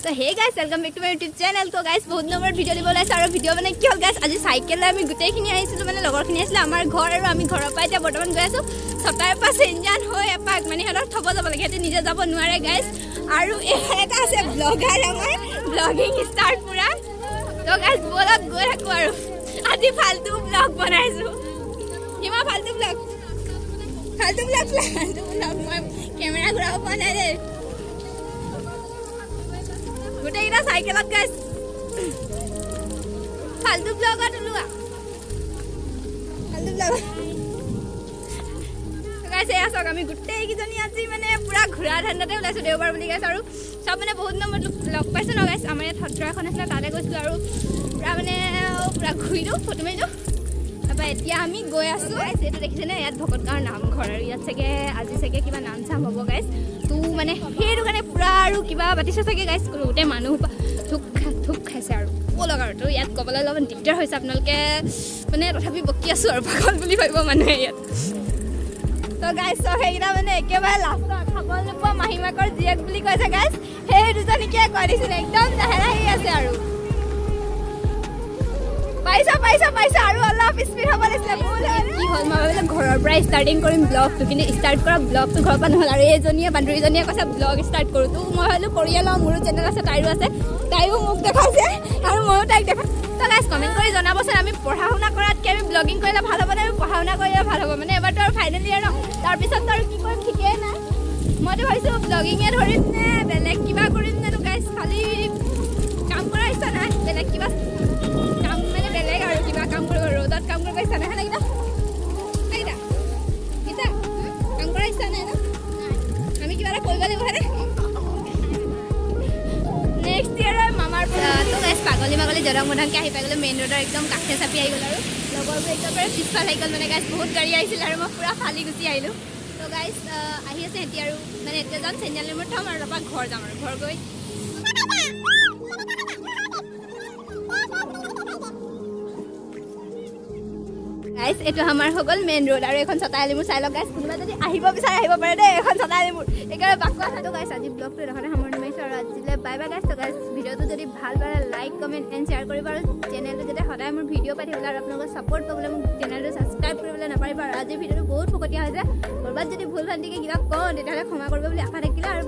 তো hey guys, welcome back to my YouTube channel. তো গাইছ, বহুত দিনৰ মূৰত ভিডিঅ' দিব ওলাইছোঁ। আৰু ভিডিঅ' মানে কি হ'ল গাইছ, আজি চাইকেল আমি গোটেইখিনি আহিছিলোঁ, মানে লগৰখিনি আছিলে আমাৰ ঘৰ আৰু আমি ঘৰৰ পৰা এতিয়া বৰ্তমান গৈ আছোঁ ছটাৰ পৰা চেঞ্জান হৈ এপাক, মানে সিহঁতক থ'ব যাব লাগে, সিহঁতে নিজে যাব নোৱাৰে গাইছ। আৰু এইফালে এটা আছে ব্লগাৰ, আমাৰ ব্লগিং ষ্টাৰ্ট পূৰা। তো গাইছ, ব'লক গৈ থাকোঁ। আৰু আজি ফাল্টু ব্লগ বনাইছোঁ, হিমা, ফাল্টু ব্লগ, ফাল্টু ব্লগ, ফাল্টু ব্লগ। মই কেমেৰা ঘূৰাব পৰা নাই দেই। গোটেইকেইটা চাইকেলত গাইছ, ফাল্টু ব্লগত ওলোৱা, ফাল্টু ব্লগ। গাইছ, এয়া চাওক, আমি গোটেইকেইজনী আজি মানে পূৰা ঘূৰা ধান্দাতে ওলাইছোঁ দেওবাৰ বুলি গাইছ। আৰু চব মানে বহুত দিনৰ মূৰত লগ পাইছোঁ ন গাইছ। আমাৰ ইয়াত সত্ৰ এখন আছিলে, তাতে গৈছিলোঁ আৰু পূৰা মানে পূৰা ঘূৰিলোঁ, ফটো মাৰিলোঁ। তাৰপৰা এতিয়া আমি গৈ আছোঁ। গাইছ, এইটো দেখিছেনে? ইয়াত ভকত গাঁৱৰ নামঘৰ আৰু ইয়াত চাগে আজি চাগে কিবা নাম চাম হ'ব গাইছ। তো মানে সেইটো কাৰণে পূৰা আৰু কিবা পাতিছে চাগে গাইছ। গোটেই মানুহ থোক থোক খাইছে আৰু ব'লক। আৰু তো ইয়াত ক'বলৈ অলপমান দিগদাৰ হৈছে, আপোনালোকে মানে তথাপি বকি আছোঁ আৰু পাগল বুলি ভাবিব মানুহে ইয়াত। তো গাইছ, সেইকেইটা মানে একেবাৰে লাষ্টত খাব নোপোৱা মাহীমাকৰ জীয়েক বুলি কৈছে গাইছ, সেই দুজনীকে কৈ দিছিল। একদম লাহে লাহে আছে আৰু পাইছা, পাইছা, পাইছা। আৰু অলপ স্পীড হ'ব লাগিছিলে। কি হ'ল, মই ভাবিলোঁ ঘৰৰ পৰাই ষ্টাৰ্টিং কৰিম ব্লগটো, কিন্তু ষ্টাৰ্ট কৰা ব্লগটো ঘৰৰ পৰা নহ'ল। আৰু এইজনীয়ে, বান্ধৱীজনীয়ে কৈছে ব্লগ ষ্টাৰ্ট কৰোঁ। তো মই ভাবিলোঁ কৰিয়ে লওঁ, মোৰো চেনেল আছে, তাইৰো আছে। তাইও মোক দেখাইছে আৰু ময়ো তাইক দেখাই। তো গাইছ, কমেণ্ট কৰি জনাবচোন, আমি পঢ়া শুনা কৰাতকৈ আমি ব্লগিং কৰিলে ভাল হ'ব নে আমি পঢ়া শুনা কৰিলে ভাল হ'ব? মানে এবাৰতো আৰু ফাইনেল ইয়েৰ ন, তাৰপিছততো আৰু কি কৰিম ঠিকেই নাই। মইতো ভাবিছোঁ ব্লগিঙে ধৰিম নে বেলেগ কিবা কৰিম নে। গাইছ, খালি কাম কৰাৰ ইচ্ছা নাই, বেলেগ কিবা কাম মানে বেলেগ আৰু কিবা কাম কৰিব, ৰ'দত কাম কৰিব ইচ্ছা নাই। হয়নে গীতা? গীতা, গীতা, কাম কৰাৰ ইচ্ছা নাই ন? আমি কিবা এটা কৰিব লাগিব, হয়নে? নেক্সট ইয়েৰৰ মামাৰ। তো গাইছ, পাগলী মাগলী জদং মদংকৈ আহি পাই গ'লোঁ মেইন ৰোডৰ একদম কাষে চাপি আহি গ'ল আৰু লগৰবোৰ একেবাৰে পিছফালে আহি গ'ল। মানে গাইছ, বহুত গাড়ী আহিছিল আৰু মই পূৰা ফালি গুচি আহিলোঁ। তো গাইছ, আহি আছে সিহঁতি আৰু মানে এতিয়া যাম চেঞ্জাল ৰুমত থ'ম আৰু তাৰপৰা ঘৰ যাম আৰু ঘৰ গৈ। গাইছ, এইটো আমাৰ হৈ গ'ল মেইন ৰোড আৰু এইখন চতাই মোৰ চাই লওক গাইছ। কোনোবা যদি আহিব বিচাৰে আহিব পাৰে দেই। এইখন চতাই মোৰ একেবাৰে বাকোৱা। তো গাইছ, আজি ব্লগটো এডোখৰতে সামৰণি মাৰিছোঁ আৰু আজিলৈ বাই বাই গাইছ। তো গাইছ, ভিডিঅ'টো যদি ভাল পালে লাইক, কমেণ্ট এণ্ড শ্বেয়াৰ কৰিব আৰু চেনেলটো যাতে সদায় মোৰ ভিডিঅ' পাই থাকিবলৈ আৰু আপোনালোকৰ ছাপৰ্ট পাবলৈ মোক চেনেলটো ছাবস্ক্ৰাইব কৰিবলৈ নাপাহৰিব। আৰু আজিৰ ভিডিঅ'টো বহুত ফকতীয়া হৈছে, ক'ৰবাত যদি ভুল ভ্ৰান্তিকে কিবা কওঁ তেতিয়াহ'লে ক্ষমা কৰিব বুলি আশা থাকিলে আৰু।